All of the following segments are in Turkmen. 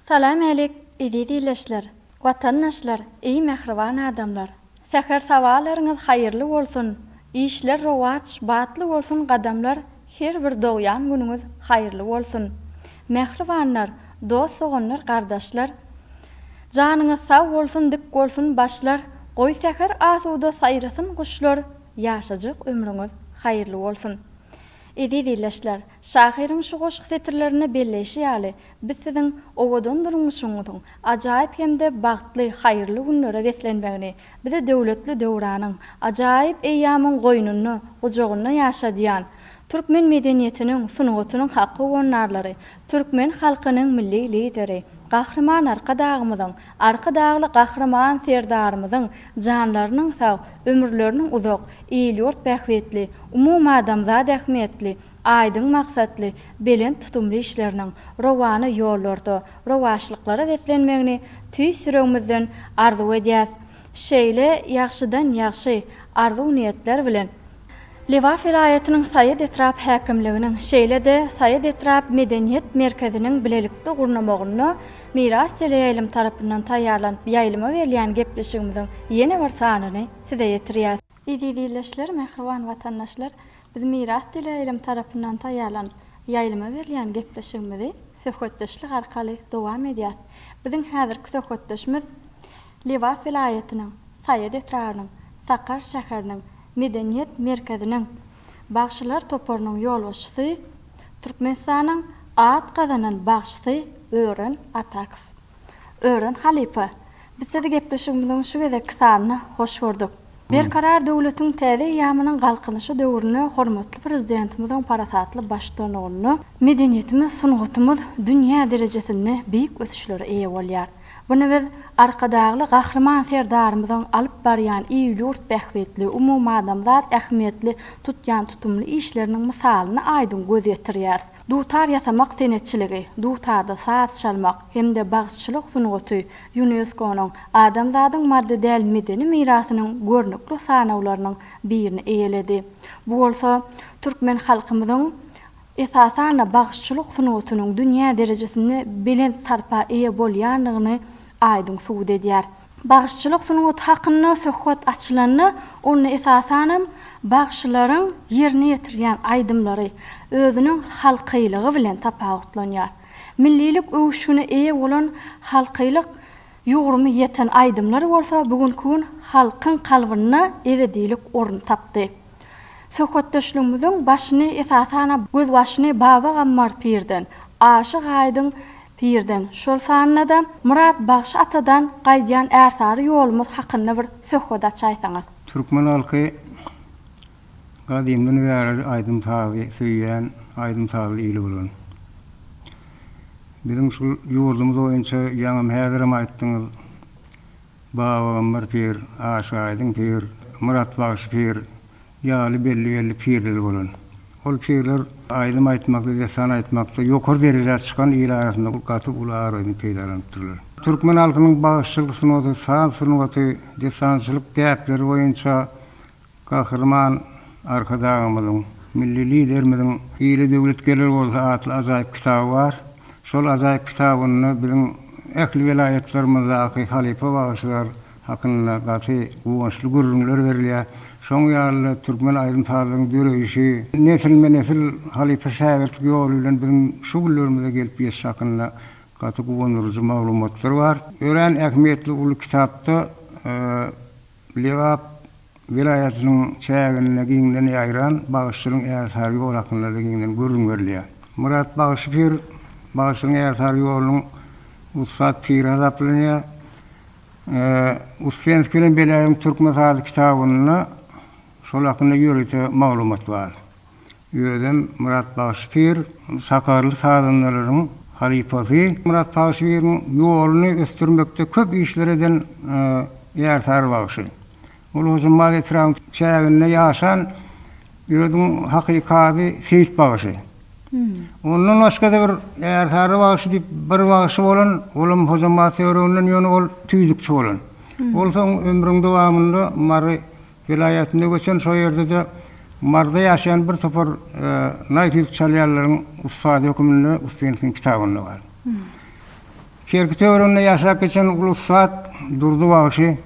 Salam älik eziz ildeşler, watandaşlar, eý mähriban adamlar! Säher sabalaryňyz haýyrly bolsun, işler rowaç, batly bolsun gadamlar her bir dogýan günüňiz haýyrly bolsun! Mähribanlar, dost doganlar gardaşlar! Janyňyz sag bolsun dik bolsun başlar, goý säher asuda saýrasyn guşlar, ýaşajak ömrüňiz haýyrly bolsun! Eziz ildeşler, şahyryň şu goşgy setirlerinde belleýşi ýaly, biz siziň owadan durmuşyňyzyň ajaýyp hem-de bagtly, haýyrly günlere beslenmegini, bizi döwletli döwranyň, ajaýyp eýýamyň goýnunda, gujagynda ýaşadýan, türkmen medeniýetiniň, sungatynyň haky howandarlary, türkmen halkynyň Milli Lideri, Gahryman Arkadagymyzyň, Arkadagly Gahryman Serdarymyzyň janlarynyň sag, ömürleriniň uzak, il-ýurt bähbitli, umumadamzat ähmiýetli, aýdyň maksatly, belent tutumly işleriniň rowana ýollarda, rowaçlyklara beslenmegini tüýs ýüregimizden arzuw edýäs. Şeýle ýagşydan ýagşy arzuw-niýetler bilen, Lebap welaýatynyň Saýat etrap häkimliginiň, şeýle-de Saýat etrap medeniýet merkeziniň bilelikde gurnamagynda Miras teleýaýlym tarapyndan taýýarlanyp ýaýlyma berilýän gepleşigimiziň ýene bir sanyny size ýetirýäs. Eziz ildeşler, mähriban watandaşlar, biz Miras teleýaýlym tarapyndan taýýarlanyp ýaýlyma berilýän gepleşigimizi söhbetdeşlik arkaly dowam edýäs. Biziň häzirki söhbetdeşimiz Lebap welaýatynyň Saýat etrabynyň Sakar şäheriniň Medeniýet merkeziniň bagşylar toparynyň ýolbaşçysy, Türkmenistanyň at gazanan bagşysy Ören Atakow. Ören halypa, biz sizi gepleşigimiziň şu gezekki sanynda hoş gördük. Berkarar döwletiň täze eýýamynyň Galkynyşy döwründe hormatly Prezidentimiziň parasatly baştutanlygynda medeniýetimiz, sungatymyz dünýä derejesinde beýik ösüşlere eýe bolýar. Muny biz Arkadagly Gahryman Serdarymyzyň alyp barýan il-ýurt bähbitli, umumadamzat ähmiýetli tutýan tutumly işleriniň mysalynda aýdyň göz ýetirýäris. Dutar ýasamak senetçiligi, dutarda saz çalmak hem-de bagşyçylyk sungaty ÝUNESKO-nyň Adamzadyň maddy däl medeni mirasynyň görnükli sanawlarynyň birini eýeledi. Bu bolsa türkmen halkymyzyň Esasan-da, bagşyçylyk sungatynyň dünýä derejesinde belent sarpa eýe bolýandygyny aýdyň subut edýär. Bagşyçylyk sungaty hakynda söhbet açylanda, onda esasanam bagşylaryň ýerine ýetirýän aýdymlary özüniň halkylygy bilen tapawutlanýar. Millilik öwüşgine eýe bolan halkylyk ýugrumy ýeten aýdymlar bolsa bu günki gün halkyň kalbynda ebedilik orun tapdy. Söhbetdeşligimiziň başyny esasanam gözbaşyny Baba Gammar pirden, Aşyk Aýdyň pirden, şol sanda-da Myrat bagşy atadan gaýdýan ärsary ýolumyz hakynda bir söhbet açaýsaňyz. Türkmen halky gadymdan bäri aýdym-sazy söýýän, aýdym-sazly il bolan. Biziň şul ýurdumyz boýunça ýaňam häzirem aýtdyňyz, Babagammar pir, Aşyk Aýdyň pir, Myrat bagşy pir ýaly belli-belli pirler bolan. Ol pirler aýdym aýtmakda, dessan aýtmakda ýokary derejä çykan il arasynda gaty uly abraýyny peýdalanypdyrlar. Türkmen halkynyň bagşyçylyk sungaty, saz sungaty, dessançylyk däpleri boýunça Gahryman Arkadagymyzyň, Milli Liderimiziň Ile döwlet geler bolsa atly ajaýyp kitaby bar. Şol ajaýyp kitabynda biziň ähli welaýatlarymyzdaky halypa bagşylar hakynda gaty guwançly gürrüňler berilýär. Şoň ýaly-da türkmen aýdym-sazlaryň döreýşi, nesilme-nesil halypa-şägirtlik ýoly bilen biziň şu günlerimize gelip ýetişi hakynda gaty guwandyryjy maglumatlar bar. Örän ähmiýetli uly kitapda Lebap welaýatynyň çäginde giňden ýaýran bagşyçylygyň ärsary ýoly hakynda-da giňden gürrüň berilýär. Myrat bagşy pir bagşylygyň ärsary ýolunyň ussat piri hasaplanýar. Uspenskiý bilen Beläýewiň Türkmen sazy kitabynda şol hakynda ýörite maglumat bar. Özem Myrat bagşy pir sakarly sazandalaryň halypasy. Myrat bagşy piriň ýoluny ösdürmekde köp işler eden Ärsary bagşy. Ol Hojambaz etrabynyň çäginde ýaşan özüniň hakyky ady Seýit bagşy. Ondan başga-da bir Ärsary bagşy diýip bir bagşy bolan, olam Hojambaz töwereginden, ýöne ol tüýdükçi bolan. Ol soň ömrüniň dowamynda Mary Welaýatynda göçen, şo ýerde-de Maryda ýaşaýan bir topar naý tüýdük çalýanlaryň ussady hökmünde Uspenskiň kitabynda bar. Kerki töwereginde ýaşap geçen uly ussat Durdy bagşy.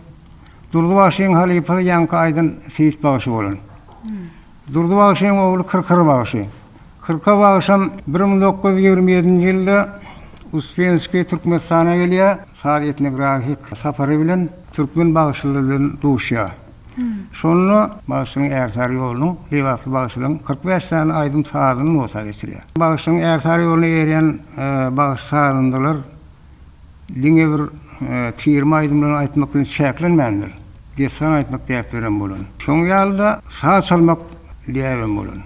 Durdy bagşyň halypasy ýaňky aýdan Seýit bagşy bolan. Durdy bagşyň ogly Kyrkyr bagşy. Kyrka bagşam 1927-nji ýylda Uspenskiý Türkmenistana gelýär, saz etnografik sapary bilen türkmen bagşylary bilen duşýar. Şonda bagşynyň Ärsary ýolunyň, lebaply bagşylaryň 45 sany aýdym-sazyny nota geçirýär. Bagşynyň Ärsary ýoluna eýerýän bagşy-sazandalar diňe bir tirme aýdymlaryny aýtmak bilen çäklenmändir. Dessan aýtmak däplerem bolan. Şoň ýaly-da saz çalmak däbem bolan.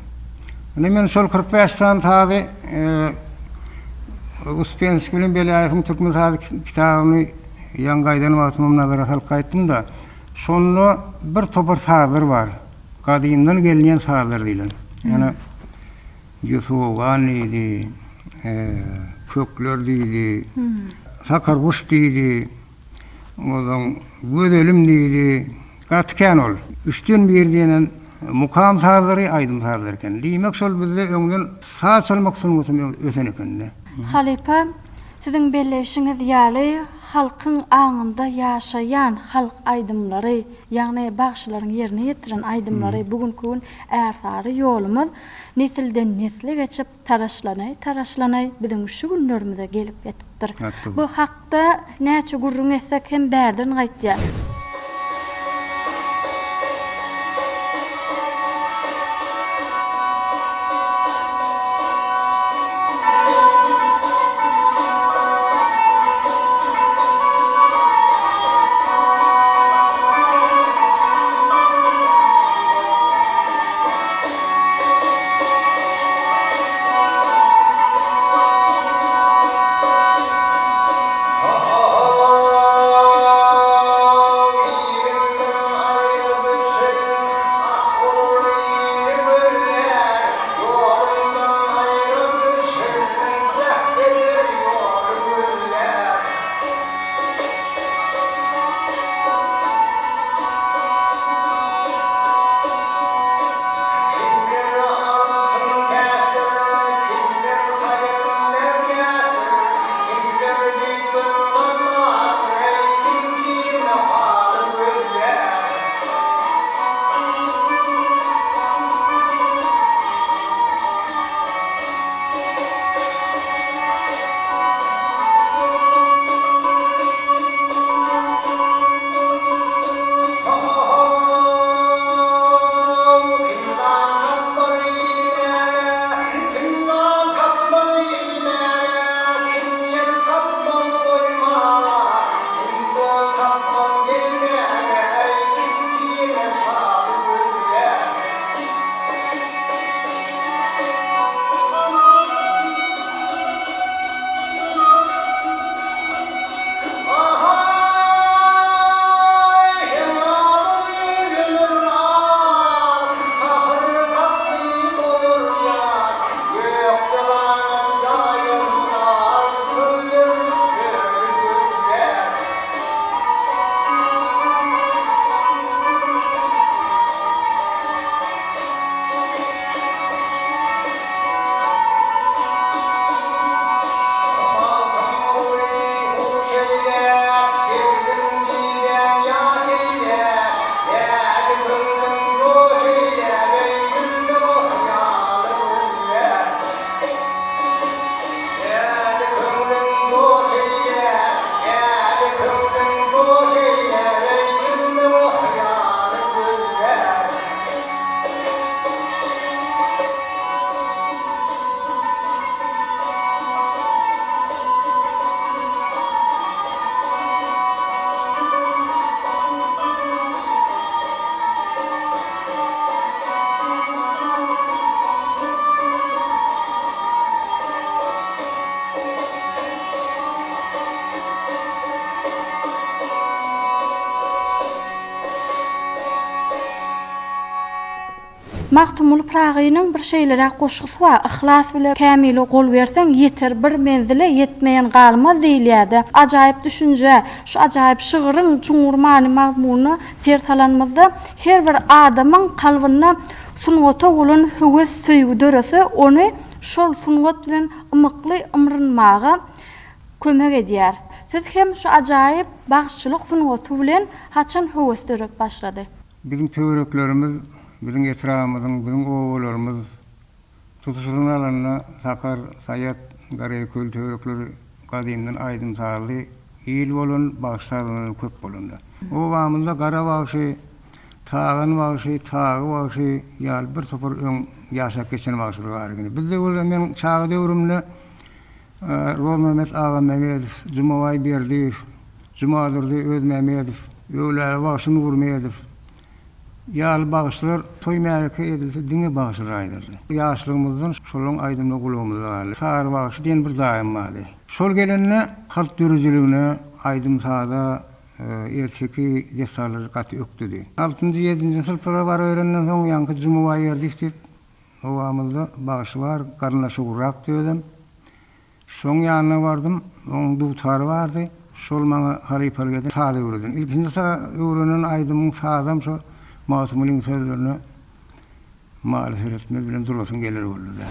Ine men şol 45 sany sazy Uspenskiý bilen Belýaýewiň Türkmen sazy kitabyny ýaňy gaýdan wagtymam nazara salyp gaýtdym-da, şonda bir topar sazlar bar. Gadymdan gelinýän sazlar diýlen. Ýöne Ýusup Owgan diýdi, Kökler diýdi, Sakar guş diýdi, onsoň Gözelim diýdi. Gaty kän ol. Üçden biri diýenen mukam sazlary, aýdym sazlary eken. Diýmek şol bizde öňden saz çalmak sungaty ösen eken-de. Halypa, siziň belleýşiňiz ýaly, halkyň aňynda ýaşaýan halk aýdymlary, ýagny bagşylaryň ýerine ýetiren aýdymlary bu günki gün ärsary ýolumyz nesilden-nesle geçip, taraşlanaý-taraşlanaý biziň şu günlerimize gelip ýetipdir. Bu hakda näçe gürrüň etsek hem bärden gaýtýar. Magtymguly Pyragynyň bir şeýleräk goşgusy bar, Yhlas bile kämile gol berseň, ýeter bir menzile, ýetmeýen galmaz diýilýär-de. Ajaýyp düşünje, şu ajaýyp şygryň çuňňur many-mazmunyna ser salanymyzda, her bir adamyň kalbynda sungata bolan höwes, söýgi dörese, ony şol sungat bilen ymykly ymrynmaga kömek edýär. Siz hem şu ajaýyp bagşyçylyk sungaty bilen haçan höwes dörep başlady? Biziň töwereklerimiz, biziň etrabymyzyň, biziň obalarymyz tutuşlygyna alanda Sakar, Saýat, Garaýköl töwerekleri gadymdan aýdym-sazly il bolan, bagşy-sazandalar köp bolanda. Obamyzda Gara bagşy, Tagan bagşy, Tagy bagşy ýaly bir topar öň ýaşap geçen bagşylar bar ekeni. Bizde bolsa meň çaga döwrümde Rozmämmet Agamämmedow, Jumabaý Berdiýew, Jumadurdy Özmämmedow, Öwläli bagşy Nurmedow ýaly bagşylar toý-märeke edilse diňe bagşylar aýdardy. Ýaşlygymyzdan şolaryň aýdymlary gulagymyzda galdy. Sary bagşy diýen bir daýym bardy. Şol gelende halk döredijiligine, aýdym-saza, erteki dessanlara gaty ökdedi. Altynjy, ýedinji synplara baryberenden soň ýaňky Jumabaý Berdiýew diýip Obamyzda bagşy bar, garyndaşy ugrakdy özem. Şoň ýanyna bardym, oň dutary bardy. Şol maňa halypalyk eden, saz öwreden. Ilkinji saz öwrenen aýdymyň sazam şo Magtymgulyň sözlerine Maly seretmez bilen durasyň geler boldy-da.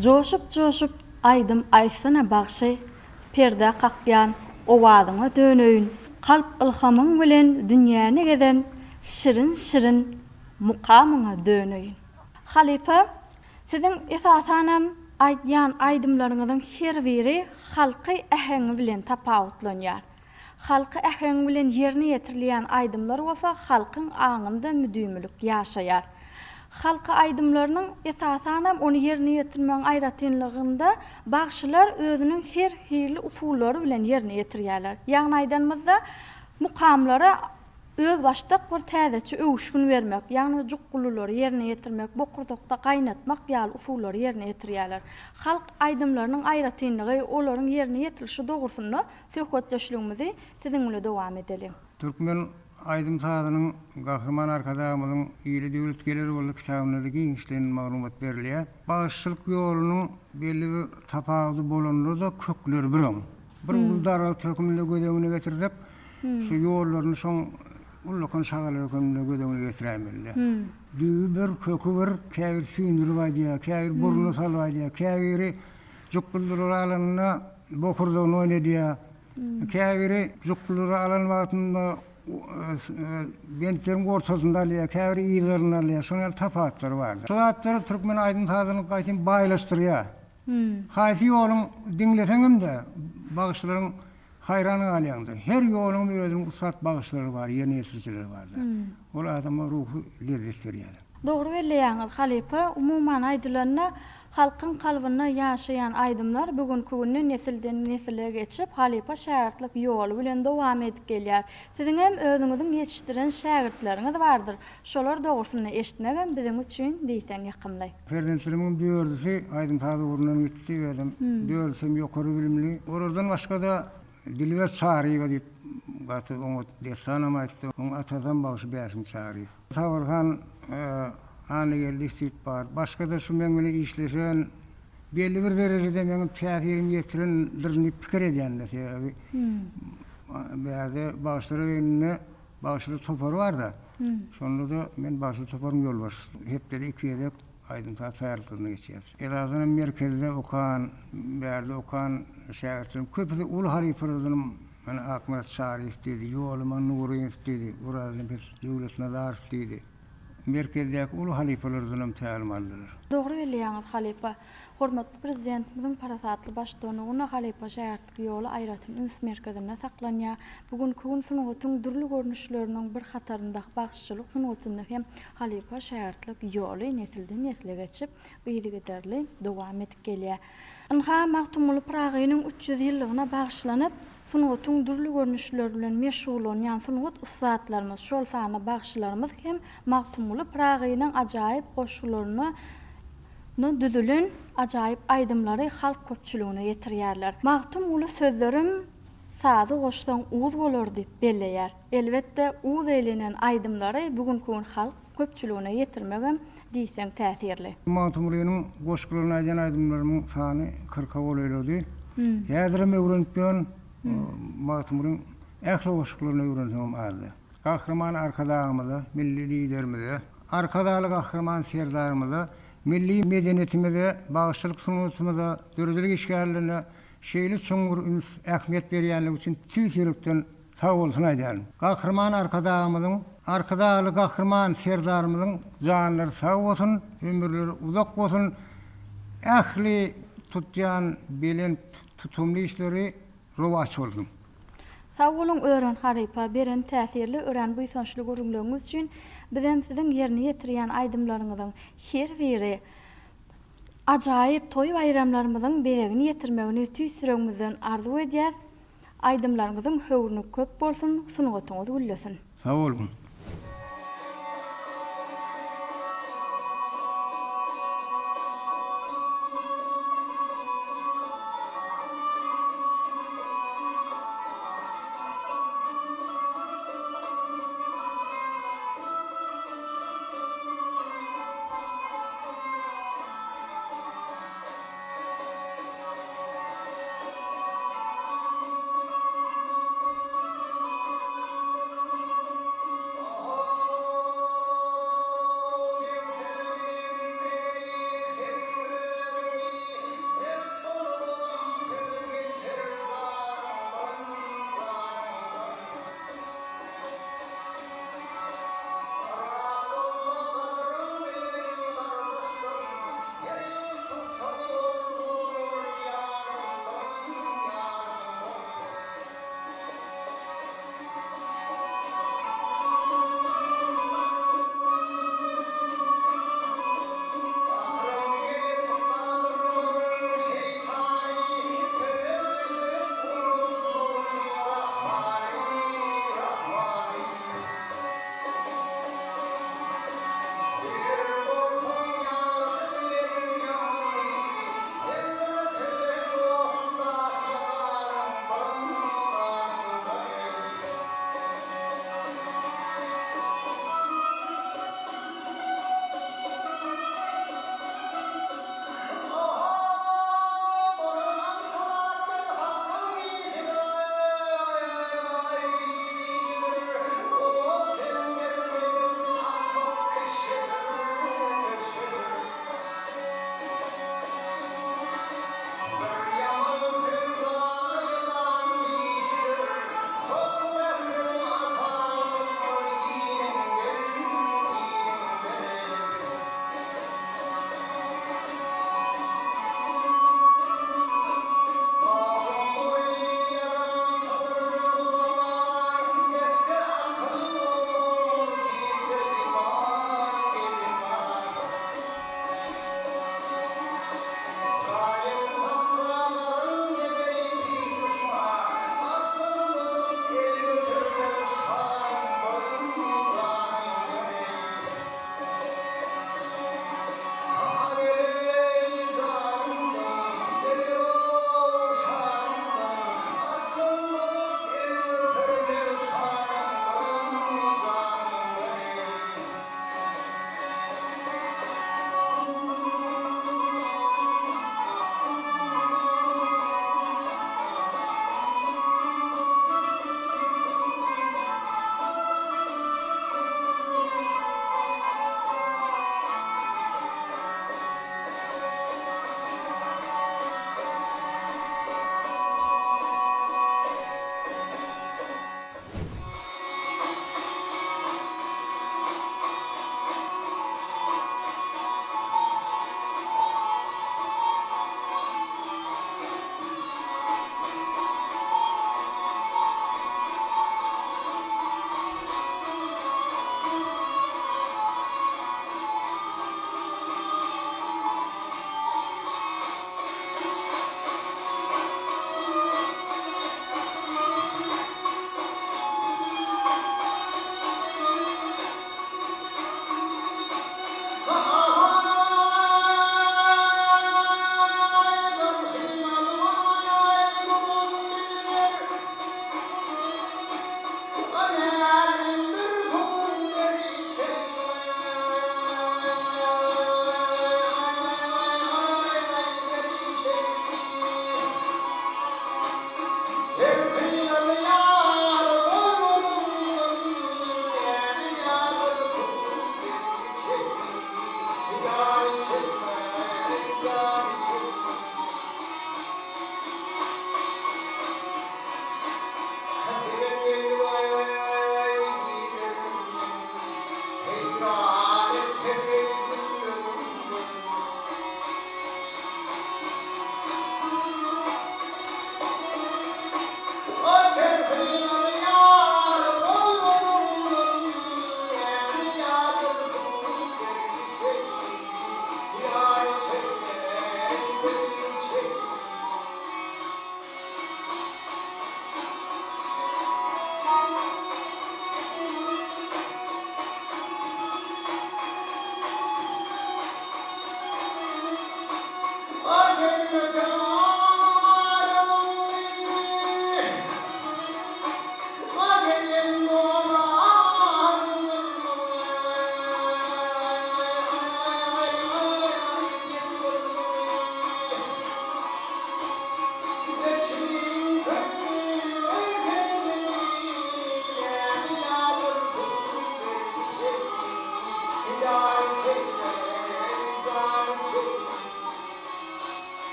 Joşup-joşup aýdym aýtsana bagşy, Perdä kakýan owazyňa döneýin. Kalp ylhamyň bilen dünýäni gezen Şirin-şirin mukamyňa döneýin. Halypa, siziň esasanam aýdýan aýdymlaryňyzyň her biri halky äheňi bilen tapawutlanýar. Halky äheň bilen ýerine ýetirilýän aýdymlar bolsa halkyň aňynda müdimilik ýaşaýar. Halky aýdymlarynyň, esasanam, ony ýerine ýetirmegiň aýratynlygynda bagşylar özüniň her hili usullary bilen ýerine ýetirýärler. Ýagny aýdanymyzda, mukamlara özbaşdak bir täzeçe öwüşgin bermek, ýagny jukgululary ýerine ýetirmek, bokurdakda gaýnatmak ýaly usullary ýerine ýetirýärler. Halk aýdymlarynyň aýratynlygy, olaryň ýerine ýetirilişi dogrusynda Söhbetdeşligimizi siziň bile dowam edeliň. Türkmen aýdym-sazynyň Gahryman Arkadagymyzyň Ile döwlet geler boldy kitabynda-da giňişleýin maglumat berilýär. Bagşyçylyk ýolunyň belli bir tapawudy bolanda-da kökleri bir oň. Bir uly daragt hökmünde göz öňüne getirsek, şu ýollaryny şoň ullakan şagalary hökmünde göz öňüne getiräýmeli. Düýbi bir, köki bir, käbiri süýndürip aýdýar, käbiri burnuna salyp aýdýar, käbiri jukguldurlary alanda Bokurdagyny oýnadýar. Käbiri jukgulary alan wagtynda bentleriň ortasynda alýar, käbiri yzlarynda alýar. Şonuň ýaly tapawutlary bar. Şu zatlar türkmen aýdym-sazyny gaýtam baýlaşdyrýar. Haýsy ýoluň diňleseňem-de, bagşylaryň haýran galýaň-da. Her ýoluň özüniň ussat bagşylary bar, ýerine ýetirijileri bar-da. Ol adama ruhy lezzet berýär. Dogry belleýäňiz, halypa. Umuman aýdylanda, halkyň kalbynda ýaşaýan aýdymlar bu günki günde nesilden-nesile geçip, halypa-şägirtlik ýoly bilen dowam edip gelýär. Siziňem özüňiziň ýetişdiren şägirtleriňiz bardyr. Şolar dogrusynda eşitmegem biziň üçin diýseň ýakymly. Perzentlerimiň dördüsi aýdym-saz ugrundan gitdi, özem dördüsem ýokary bilimli. Olardan başga-da Dilber Çaryýewa diýip gaty oňat dessanam aýtdy. Oň atasam bagşy Bäşim Çaryýew. Sabyrhan Annageldiýew diýip bar. Başga-da şu meň bilen işleşen, belli bir derejede meňem täsirim ýetirendirin diýip pikir edýän-de. Sebäbi bärde bagşylar öýünde bagşylar topary bar-da. Şonda-da men bagşylar toparyň ýolbaşçysy. Hepdede iki gezek aýdym-saz taýýarlyklaryna geçýäris. Esasanam merkezde okan, bärde okan şägirtleriň köpüsi uly halypalardanam Mana Akmyrat Çaryýew diýdi, Ýolaman Nuryýew diýdi, Oraznepes Döwletnazarow diýdi. Merkezdäki uly halypalardanam tälim aldylar. Dogry belleýäňiz halypa. Hormatly Prezidentimiziň parasatly baştutanlygynda halypa-şägirtlik ýoly aýratyn üns merkezinde saklanýar. Bu günki gün sungatyň dürli görnüşleriniň bir hatarynda bagşyçylyk sungatynda hem halypa-şägirtlik ýoly nesilden-nesle geçip, yzygiderli dowam edip gelýär. Ynha, Magtymguly Pyragynyň 300 ýyllygyna bagyşlanyp, sungatyň dürli görnüşleri bilen meşgullanýan sungat ussatlarymyz, şol sanda bagşylarymyz hem Magtymguly Pyragynyň ajaýyp goşgularyna düzülen ajaýyp aýdymlary halk köpçüligine ýetirýärler. Magtymguly Sözlerim sazy goşsaň uz bolar diýip belleýär. Elbetde, uz eýlenen aýdymlary bu günki gün halk köpçüligine ýetirmegem diýseň täsirli. Magtymgulynyň goşgularyny aýdýan aýdymlarymyň sany kyrka golaýlady. Häzirem öwrenip ýörün. Magtymgulyň ähli goşgularyny öwrensemem azdy. Gahryman Arkadagymyza, Milli Liderimize, Arkadagly Gahryman Serdarymyza, milli medeniýetimize, bagşylyk sungatymyza, döredijilik işgärlerine şeýle çuňňur üns, ähmiýet berýänligi üçin tüýs ýürekden Sag bolsun aýdýaryn. Gahryman Arkadagymyzyň, Arkadagly Gahryman Serdarymyzyň janlary sag bolsun, ömürleri uzak bolsun, ähli tutýan belent tutumly işleri rowaç bolsun. Sag boluň Ören halypa, beren täsirli, örän buýsançly gürrüňleriňiz üçin. Bizem siziň ýerine ýetirýän aýdymlaryňyzyň her biri ajaýyp toý-baýramlarymyzyň bezegini ýetirmegini tüýs ýüregimizden arzuw edýäs. Aýdymlaryňyzyň höwrüni köp bolsun sungatyňyz güllesin. Sag boluň.